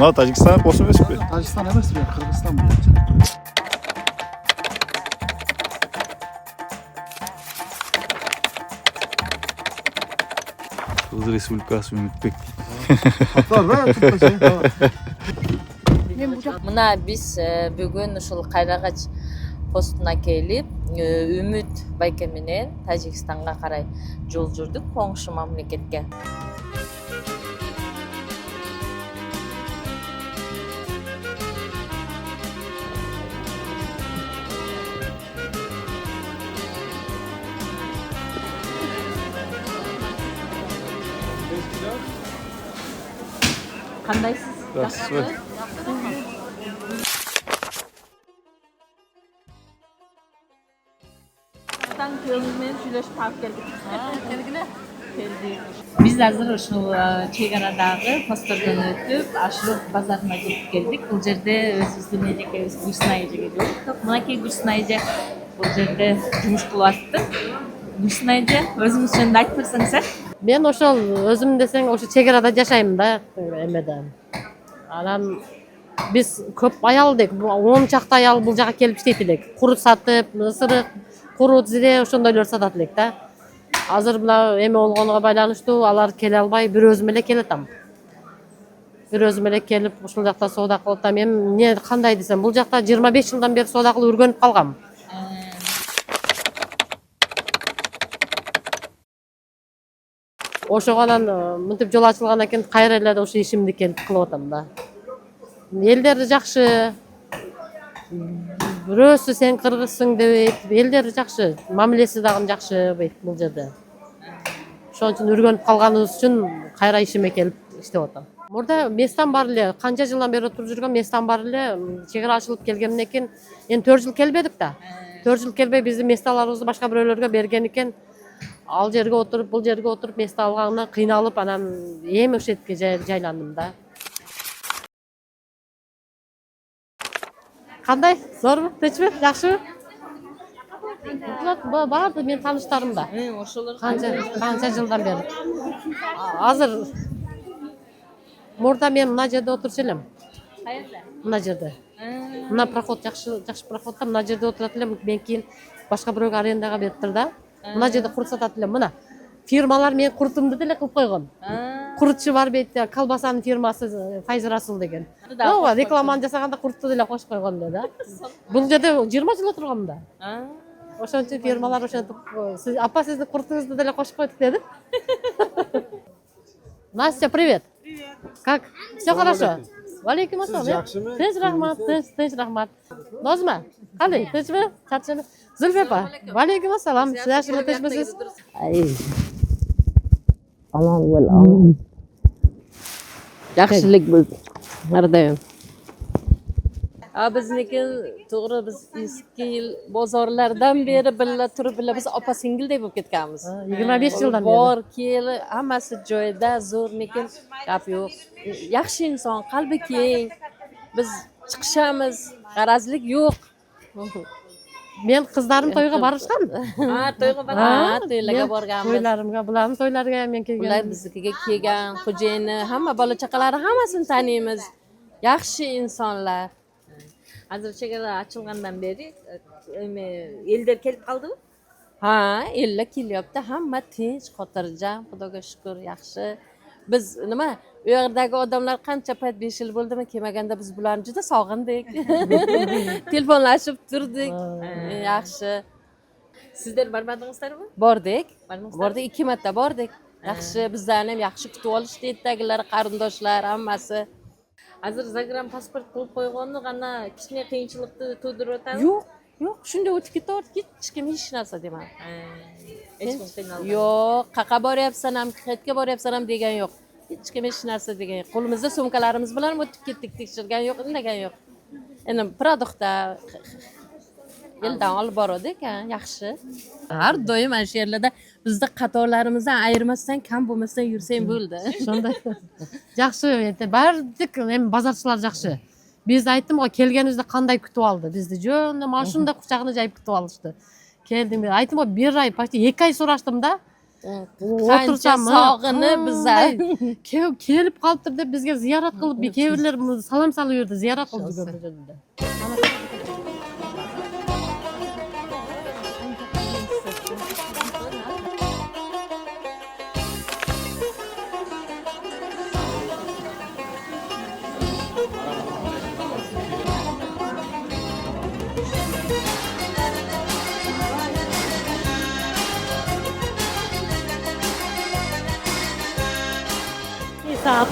Мына Тажикстан пост эмеспи? Тажикстан эмес, Кыргызстан бул. Кыргыз Республикасы Үмүтбек. Мына биз бүгүн ушул Кайрагач постуна келип, Үмүт байке менен Тажикстанга карай жол жүрдүк, коңшу мамлекетке. Кандайсыз? Жакшысызбы? Күйөөңүз менен сүйлөшүп алып келдик. Келгиле. Келдик. Биз азыр ушул чек арадагы посттордон өтүп, Ашров базарына жетип келдик. Бул жерде өзүбүздүн эжекебиз Гүлсина эжеге жолуктук. Мынакей Гүлсина эже бул жерде жумуш кылып атыптыр. Гүлсина эже, өзүңүз жөнүндө айтып берсеңиз, э? Мен ошол өзүм десең, ошо чек арада жашайм да, эмеде. Анан биз көп аял элек, 10 чакты аял бул жака келип иштейт элек. Курут сатып, ысырык, курут, зире, ошондойлор сатат элек да. Азыр мына эме болгонуга байланыштуу алар келе албай, бир өзүм эле келатам. Бир өзүм эле келип ушул жакта соода кылып атам. Эми эмне кандай десем, бул жакта 25 жылдан бери соода кылып үйрөнүп калгам. Ошого анан мынтип жол ачылгандан кийин кайра эле ошо ишимди келип кылып атам да. Элдери жакшы, бирөөсү сен кыргызсың дебейт, элдери жакшы, мамилеси дагы жакшы дейт бул жерде. Ошон үчүн үйрөнүп калганыбыз үчүн кайра ишиме келип иштеп атам. Мурда местам бар эле, канча жылдан бери отуруп жүргөн местам бар эле, чек ара ачылып келгенден кийин эми 4 жыл келбедик да. 4 жыл келбей биздин месталарыбызды башка бирөөлөргө берген экен. Ал жерге отуруп, бул жерге отуруп место алганынан кыйналып, анан эми ушул жерге жайландым да. Кандай? Зорбу? Тынчпы? Жакшыбы? Баарды менин тааныштарым да. Ошолор Канча жылдан бери. Азыр мурда мен мына жерде отурчу элем. Каерде? Мына жерде. Мына проход жакшы, жакшы проход да, мына жерде отурат элем. Мен кийин башка бирөөгө арендага бериптир да. Мына жерде курут сатат элем. Мына фирмалар менин курутумду деле кылып койгон. Курутчу бар бейт, колбасанын фирмасы Файз Расул деген. Ооба, рекламаны жасаганда курутту деле кошуп койгон эле да. Бул жерде 20 жыл отургам да. Ошон үчүн фирмалар ошентип, апа, сиздин курутуңузду деле кошуп койдук деди. Настя, привет. Привет. Как? Все хорошо? Валейкум ассалам. Жакшымы? Тынч, рахмат, тынч, тынч, рахмат. Нозма, кандай? Тынчпы? Чарчадыңбы? Зульфия апа, валейкум ассалам. Сиз жакшымы, тынчмысыз? Omon bo'l, omon. Yaxshilik bo'lsin har doim. Bizniki to'g'ri, biz eski yil bozorlardan beri birga turib, birga biz opa singildek bo'lib ketganmiz. 25 yildan beri. Bor, kel, hammasi joyida, zo'r, lekin gap yo'q. Yaxshi inson, qalbi keng. Biz chiqishamiz, g'arazlik yo'q. Men qizlarim to'yga borishgan. Ha, to'yga Ha, to'ylarga Men borganmiz. To'ylarimga, bularning to'ylariga ham men Ular kelganman. biznikiga kelgan, xo'jayini, hamma bola chaqalari hammasini taniymiz. Yaxshi insonlar. Азыр чек ара ачылгандан бери эме элдер келип калдыбы? Ha, ellar kelyapti, hamma tinch, xotirjam, Xudoga shukur, yaxshi. Biz nima, u yerdagi odamlar qancha payt, 5 yil bo'ldimi kelmaganda, biz bularni juda sog'indik. Telefonlashib turdik. Yaxshi. Сиздер барбадыңыздарбы? Bordik. Bardingizlarmi? Bordik, 2 marta bordik. Yaxshi, bizlarni ham yaxshi kutib olishdi ertagilar, qarindoshlar, hammasi. Азыр загран паспорт кылып койгону гана кичине кыйынчылыкты туудуруп атабы? Yo'q, yo'q, shunday o'tib ketaverdik, hech kim hech narsa demadi. Эч ким кыйналган. Yo'q, qayerqa boryapsan ham, qayerga boryapsan ham degan yo'q. Hech kim hech narsa degan yo'q. Qo'limizda sumkalarimiz bilan o'tib ketdik, tekshirgan yo'q, indagan yo'q. Endi produktda eldan olib bordik, ha, yaxshi. Har doim mana shu yerlarda bizni qatorlarimizdan ayirmasdan, kam bo'lmasdan yursang bo'ldi. Ошондой. Жакшы, баардык эми базарчылар жакшы. Биз айттым го, келгенибизде кандай күтүп алды бизди, жөн эле ушундай кучагына жайып күтүп алышты. Келдим, айттым го, бир ай, почти 2 ай сураштым да. Qancha Отурсам, sog'inib biza. Келип калыптыр деп бизге зыярат кылып, кээ бирлер салам салып берди, зыярат кылып жүргөн бул жерде.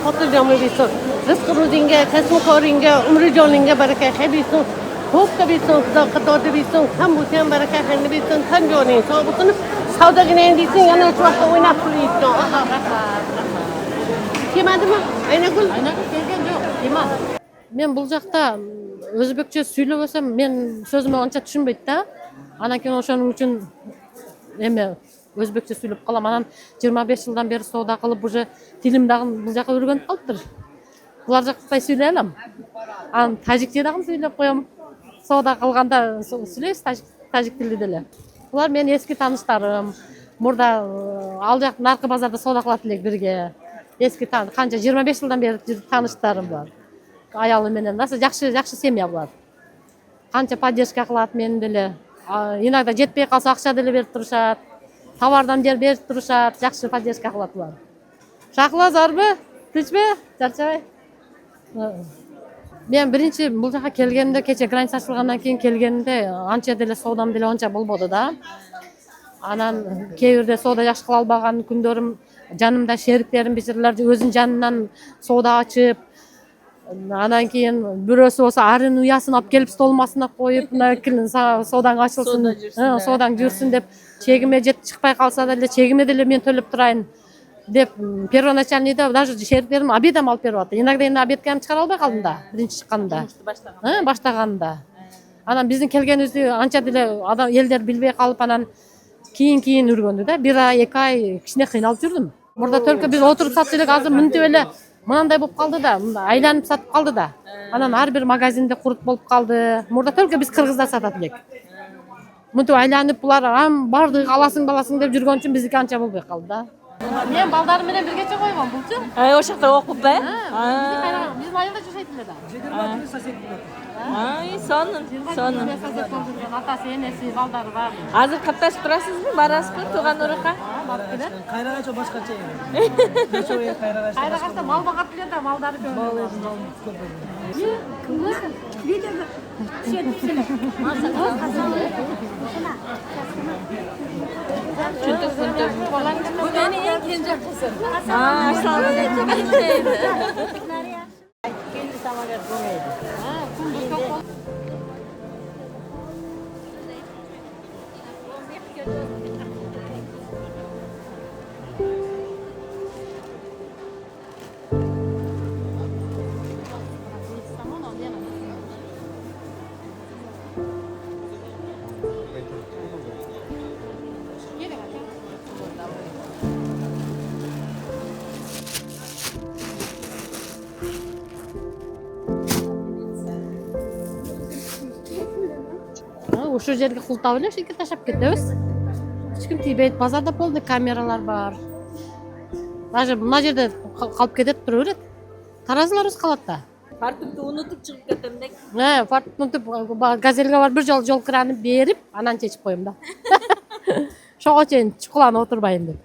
Хотирҷамъ ризқ рӯзинга, касбу коринга, умри ҷонingga baraka bersin, ko'p bersin, Xudo qatorda bersin, ham bo'lsa ham baraka xayr bersin, tan joning sog' bo'lsin, savdogina deysin, yana shu vaqtda o'ynab pul yeysin. Rahmat, rahmat. Kelmadimi? Aynagul? Aynagul kelgan yo'q, kelmadi. Men бул жакта өзбекче сүйлөбөсөм, мен сөзүмө анча түшүнбөйт да. Анан кийин ошонун үчүн эме өзбекче сүйлөп калам. Анан 25 жылдан бери соода кылып, уже тилим дагы бул жака үйрөнүп калыптыр. Булар жактай сүйлөй алам. Анан тажикче дагы сүйлөп коем. Соода кылганда сүйлөйбүз тажик тилде деле. Булар менин эски тааныштарым. Мурда ал жак наркы базарда соода кылат элек бирге. Эски канча 25 жылдан бери тааныштарым бар. Аялы менен аса жакшы жакшы семья булар. Канча поддержка кылат мени деле. Иногда жетпей калса акча деле берип турушат. Товардан жер берип турушат, жакшы поддержка кылат булар. Шахла зарбы? Тынчпы? Чарчабай. Мен биринчи бул жака келгенимде, кече граница ачылгандан кийин келгенимде анча деле соодам деле онча болбоду да. Анан кээ бирде соода жакшы кыла албаган күндөрүм, жанымда шериктерим бичирелер өзүнүн жанынан соода ачып, анан кийин бирөөсү болсо арынын уясын алып келип столдун астына коюп, мына соодаң ачылсын, соодаң жүрсүн деп, чегиме жетип чыкпай калса деле чегиме деле мен төлөп турайын деп, первоначальныйда даже шериктерим обедом алып берип атты. Иногда эми обедке хам чыгара албай калдым да, биринчи чыкканда. Баштаганда. Анан биздин келгенибизди анча деле адам элдер билбей калып, анан кийин үргөндү да. Бир ай, 2 ай кичине кыйналып жүрдүм. Мурда только биз отуруп сатчу элек, азыр мынтип эле мынандай болуп калды да, мындай айланып сатып калды да. Анан ар бир магазинде курут болуп калды. Мурда только биз кыргыздар сатат элек. Мынтип айланып булар ам бардыгы аласың баласың деп жүргөн үчүн биздики анча болбой калды да. Мен балдарым менен бирге чоңойгом булчу. Ошол жакта окуп, э? Биздин айылда жашайт эле да. Ай, сонун, сонун. Сосед болуп жүргөн атасы, энеси, балдары бар. Азыр катташып турасызбы? Барасызбы тууган урукка? Барып келет. Кайрагача башкача. Кайрагачта Кайрагачта мал багат эле да, малдары көп. Чөнтөк пөнтөк. Bu meni eng kenja qizim. Assalomu alaykum. Ушул жерге култап эле ушинтип таштап кетебиз. Эч ким тийбейт. Базарда полный камералар бар. Даже мына жерде калып кетет, тура берет. Таразыларыбыз калат да. Фартукты унутуп чыгып кетем да. Фартукту унутуп, газельге барып бир жолу жол краны берип, анан чечип коем да. Ошого чейин чукуланып отурбайын деп.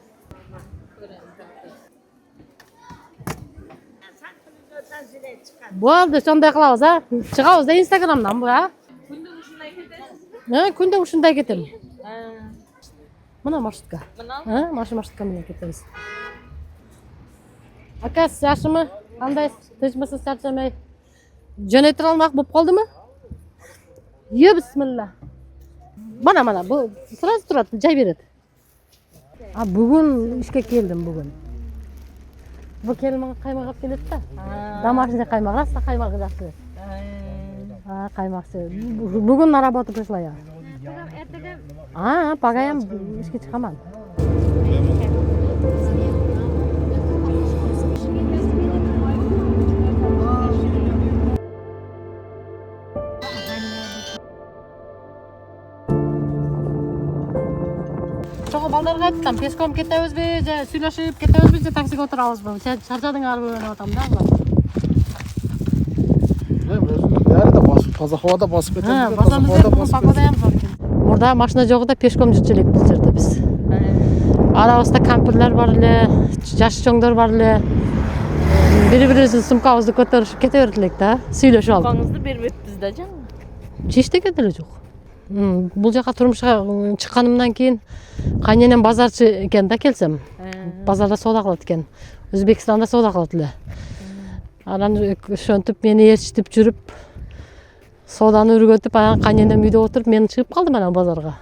Болду, ошондой кылабыз, а? Чыгабыз да Инстаграмдан, а? Күндө ушундай кетесизби? Күндө ушундай кетем. Мына маршрутка. Мына? Маршрутка менен кетебиз. Ака, сиз жакшымы? Кандайсыз? Тынчмысыз, чарчамай? Жөнөй тура алмак болуп калдымы? Е, бисмилла. Мана, мана, бул сразу турат, жай берет. А бүгүн ишке келдим бүгүн. Бул келин мага каймак алып келет да. Домашний каймак, раса каймак жакшы. Каймакчы. Бүгүн на работу пришла я. Пагаям ишке чыгаман. Ошого балдарга айттым, пешком кетебизби же сүйлөшүп кетебизби же таксиге отурабызбы, сен чарчадыңарбы деп атам да алар. Баары да басып, таза абада басып кетет. Басамыз, бүгүн погода зор экен. Мурда машина жок да, пешком жүрчү элек бул жерде биз. Арабызда кампирлер бар эле, жаш чоңдор бар эле. Бири бирибиздин сумкабызды көтөрүшүп кете берет элек да, сүйлөшүп алып. Сумкаңызды бербеппиз да жаңы. Эчтеке деле жок. Бул жака турмушка чыкканымдан кийин кайненем базарчы экен да, келсем. Базарда соода кылат экен. Өзбекстанда соода кылат эле. Анан ошентип мени ээрчитип жүрүп, сооданы үйрөтүп, анан кайненем үйдө отуруп, мен чыгып калдым анан базарга.